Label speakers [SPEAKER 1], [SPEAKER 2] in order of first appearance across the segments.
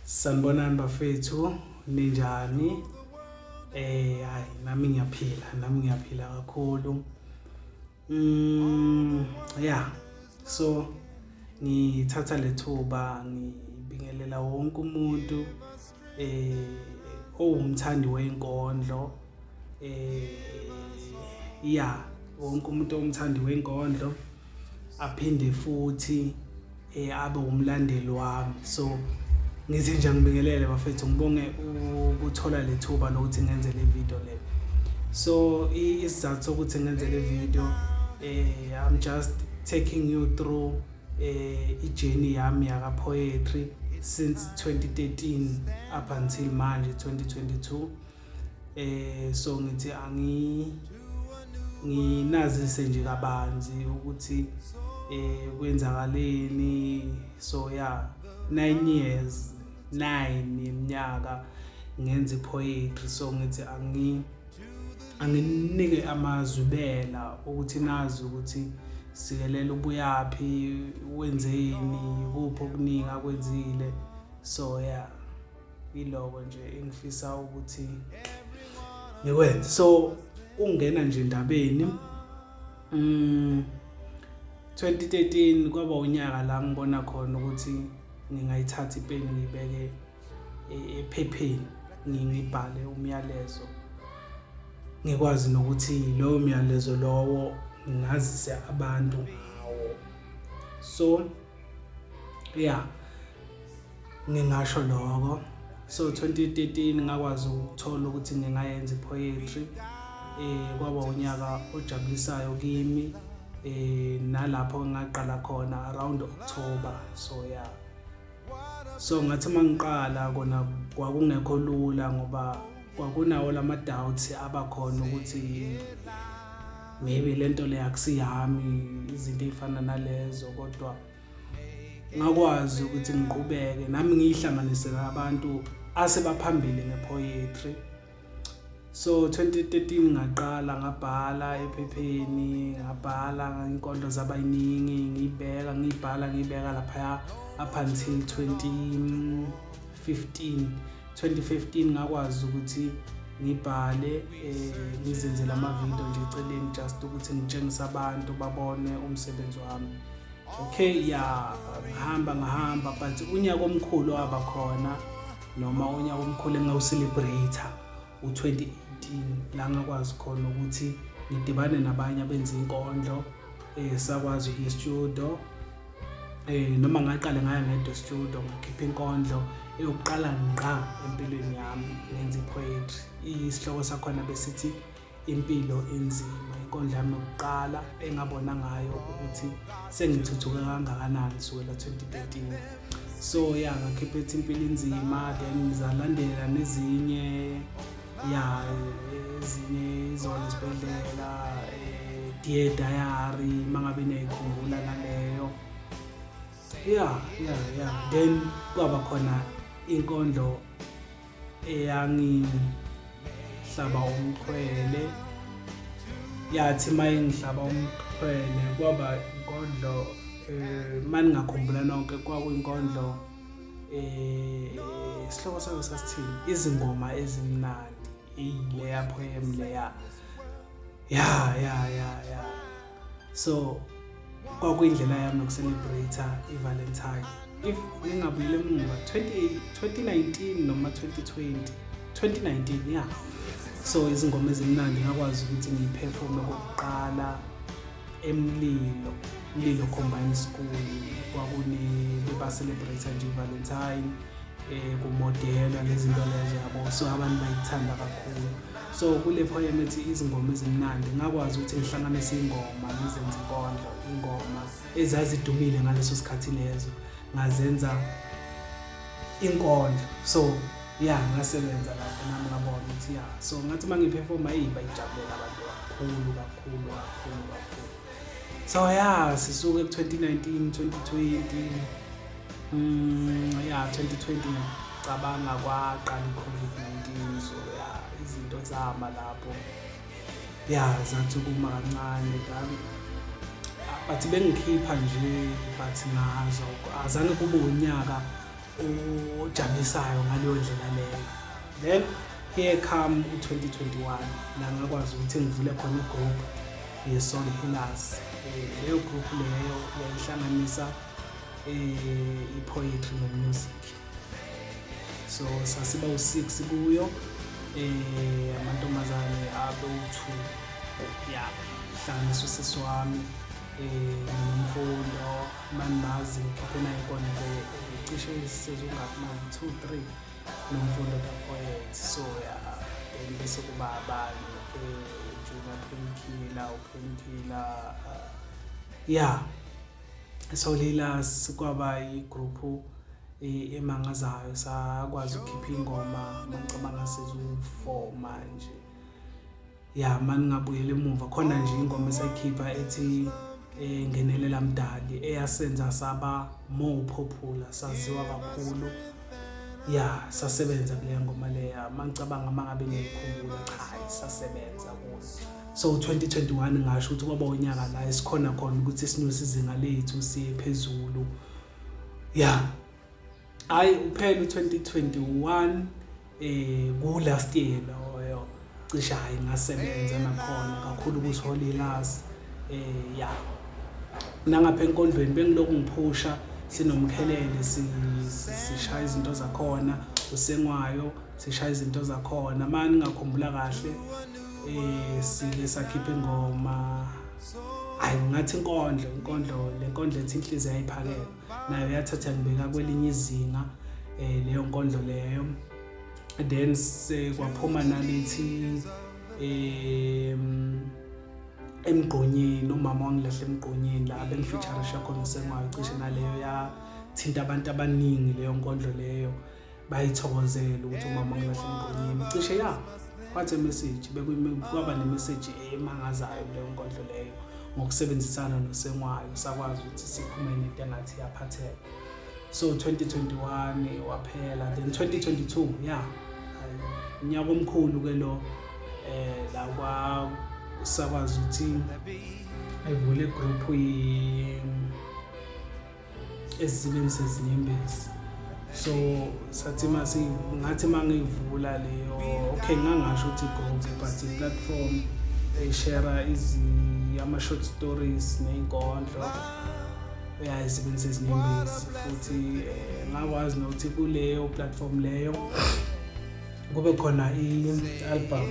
[SPEAKER 1] Sanibonani bafethu, ninjani? Hayi nami ngiyaphila, nami ngiyaphila kakhulu. Yeah. So ngithatha lethuba ngibingelela wonke umuntu owumthandi wenkondlo, yeah, wonke umuntu owumthandi wenkondlo aphinde futhi abe umlandeli wami. So ngithi nje ngibingelele bafethu, ngibonge ukuthola lethuba lokuthi ngenze le video le. So isizathu sokuthi ngenze le video, I'm just taking you through i-journey yami yaka poetry since 2013 up until manje 2022. So ngithi angi nginazise nje kabanzi ukuthi kwenzakaleni. So yeah, 9 years, 9 iminyaka ngenza ipoetry. So ngithi anginike amazwibela ukuthi nazi ukuthi Sikelela ubuyaphi, wenzeni, kuphi okuningi akwenzile. So yeah, iloko nje engifisa ukuthi ngikwenze. So ungena nje endabeni, 2013 kwaba unyaka la ngibona khona ukuthi ngingayithatha ipeni ngiyibeke ephepheni, ngibhale umyalezo, ngikwazi nokuthi lowo myalezo lowo ngazise abantu ngawo. So yeah, ngingasho lokho. So 2013 ngakwazi ukuthola ukuthi ngingayenza ipoetry. Kwaba unyaka ojabulisayo kimi, nalapho ngaqala khona around October. So yeah, so ngathi mangiqala kona kwakungekho lula ngoba kwakunawo lama doubts abakhona ukuthi maybe lento le akusiyami, izinto ezifana nalezo, kodwa ngakwazi ukuthi ngiqhubeke nami ngiyihlanganise nabantu asebaphambili ngepoetry. So 2013 ngaqala ngabhala ephepheni, ngabhala inkondlo zabayiningi, ngiyibeka, ngiyibhala, ngiyibeka laphaya up until 2015. 2015 ngakwazi ukuthi ngibhale, ngizenzele ama-video nje eceleni, just ukuthi ngitshengise abantu babone umsebenzi wami. Okay, ya, ngihamba ngahamba, but unyaka omkhulu waba khona, noma unyaka omkhulu engawucelebrate, u-2018, la ngakwazi khona ukuthi ngidibane nabanye abenza inkondlo, sakwazi ukuya e-studio, noma ngaqale ngaya ngedwa e-studio, ngakhipha inkondlo eyokuqala ngqa empilweni yami ngenza i-poetry. Isihloko sakhona besithi "Impilo Inzima", inkondlo yami yokuqala engabona ngayo ukuthi sengithuthuke kangakanani sukela 2013. So yeah, ngakhipha ethi "Impilo Inzima", then zalandela nezinye, ya, ezinye, "Izolo Esibhedlela", "Dear Diary", mangabe niyayikhumbula naleyo. Yeah, then kwaba khona inkondlo eyangihlaba umxhwele. Yathi mayingihlaba umxhwele, kwaba inkondlo, maningakhumbula nonke, kwakuyinkondlo, isihloko sayo sasithini, "Izingoma Ezimnandi". Eyi, leya poem leya, ya. So kwakuyindlela yami yokucelebrate i-Valentine. If ngingabuyele emuva 20 2019 noma 2020, 2019, yeah. So "Izingoma Ezimnandi" ngakwazi ukuthi ngiyiperforme kokuqala eMlilo, Mlilo Combined School. Kwakune beba celebrate nje i-Valentine, kumodelwa lezinto lezo, yabo. So abantu bayithanda kakhulu. So kule poem ethi "Izingoma Ezimnandi" ngakwazi ukuthi ngihlanganise ingoma ngizenze inkondlo, ingoma ezazidumile ngaleso sikhathi lezo ngazenza inkondlo. So yeah, ngasebenza lapho nami ngabona ukuthi yeah. So ngathi uma ngiperforma, eyi, bayijabulela abantu kakhulu kakhulu kakhulu kakhulu. So yeah, sisuke ku-2019, 2020, yeah, 2020 ngicabanga kwaqala i-COVID-19. So yeah, izinto zama lapho, yeah, zathi kuma kancane, but bengikhipha nje, but ngazo azange kube unyaka. ojabulisayo ngaleyo ndlela leyo. Then here come u-2021, la ngakwazi ukuthi ngivule khona i-group ye-Soul Healers. Leyo group leyo yayihlanganisa i-poetry no-music, so sasiba u-6 kuyo, amantombazane abe u-2, ya, hlanganisa usisi wami nomfundo manimazi, ngikhiphe naye inkondlo cishe sezungaphi manje, 2 3, nomfundo the poet. So yeah, then bese kuba abanye, Junior Painkiller, uPainkiller, yeah. Soul Healers kwaba i-group emangazayo, sakwazi ukukhipha ingoma, mangicabanga sezu-4 manje. Ya, mani ngabuyela emuva khona nje ingoma esayikhipha ethi Ngenelela Mdali, eyasenza saba more popular, saziwa kakhulu. Ya, sasebenza kuleya ngoma leya, mangicabanga mangabe ngiyikhumbula, cha, sasebenza kuyo. So 2021 ngasho ukuthi kwaba unyaka la esikhona khona ukuthi sinyuse izinga lethu siye phezulu. Ya, hayi, uphela u2021, ku last year loyo, cishe hayi ngasebenza nakhona kakhulu ku-Soul Healers. Ya, nangapha enkondlweni bengiloku ngiphusha sinomkhelele, sishaya izinto zakhona, usengwayo sishaya izinto zakhona. Mani ngakhumbula kahle, sike sakhipha ingoma, hayi, ngathi inkondlo, le nkondlo ethi Inhliziyo Yayiphakela, nayo yathatha ngibeka kwelinye izinga, leyo nkondlo leyo. Then sekwaphuma nalethi Emgqonyeni, Umama Wangilahla Emgqonyeni, la bengifeaturisha khona usengwayo, cishe naleyo yathinta abantu abaningi leyo nkondlo leyo, bayithokozela ukuthi umama wangilahla emgqonyeni. Cishe ya, what a message, kwaba ne-message emangazayo kuleyo nkondlo leyo. Ngokusebenzisana nosengwayo sakwazi ukuthi siphume nento engathi iyaphatheka. So 2021 waphela, then 2022, ya, unyaka omkhulu ke lo, la kwa sakwazi ukuthi ayivule group Esizibeni Sezinyembezi. So sathi masi ngathi mangivula leyo, okay, ngangasho ukuthi group, but i-platform eshare izi ama-short stories ney'nkondlo, uyayisebenzisa Ezinyembezi. Futhi ngakwazi nokuthi kuleyo platform leyo kube khona i-album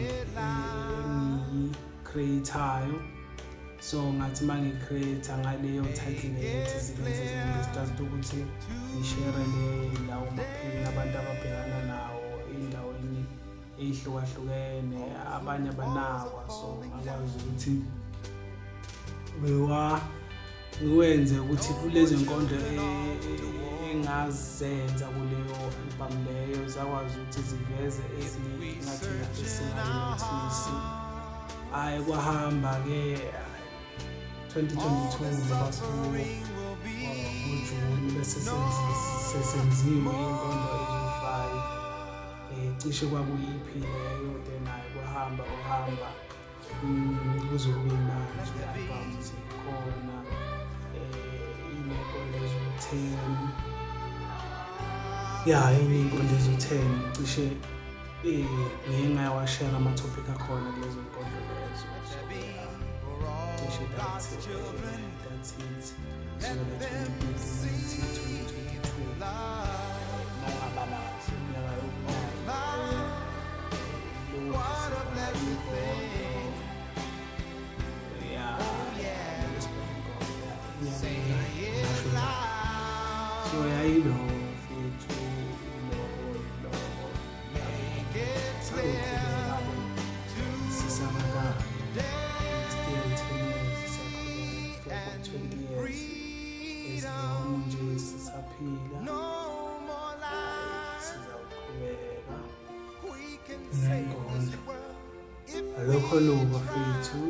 [SPEAKER 1] engiyi-create-ayo. So ngathi uma ngi-create ngaleyo title leyo ethi Zibenze Ezinyembezi, just ukuthi ngi-share le lawo maphini abantu ababhekana nawo ey'ndaweni ey'hlukahlukene, abanye abanakwa. So ngakwazi ukuthi ngiwa ngiwenze ukuthi kulezi nkondlo engazenza kuleyo album leyo zakwazi ukuthi ziveze ezinye iy'nkinga thina esingayinothisi. Hhayi, kwahamba-ke 2022, ngoba kuJuni bese sesenziwe iy'nkondlo eziwu-5, cishe kwakuyiphi leyo. Then hhayi, kwahamba kuhamba kuze kube manje, i-album seyikhona, iney'nkondlo eziwu-10. Ya, iney'nkondlo eziwu-10, cishe ngike ngayawashare ama-topic akhona kulezo nkondlo lezo. So cishe that's it, kusukela 2019, 2022, mawungabala kahle iminyaka yobu-9 lokhu sibhala inkondlo. Ya, sibhala inkondlo iminyaka eyi-9, ngasho njalo. So yayilo mfethu, ilo sazoqhubeka-ke sisabaka still 10 years, sisaqhubeka for 20 years, as long nje sisaphila sizawuqhubeka nenkondlo. Alokho lo bafethu.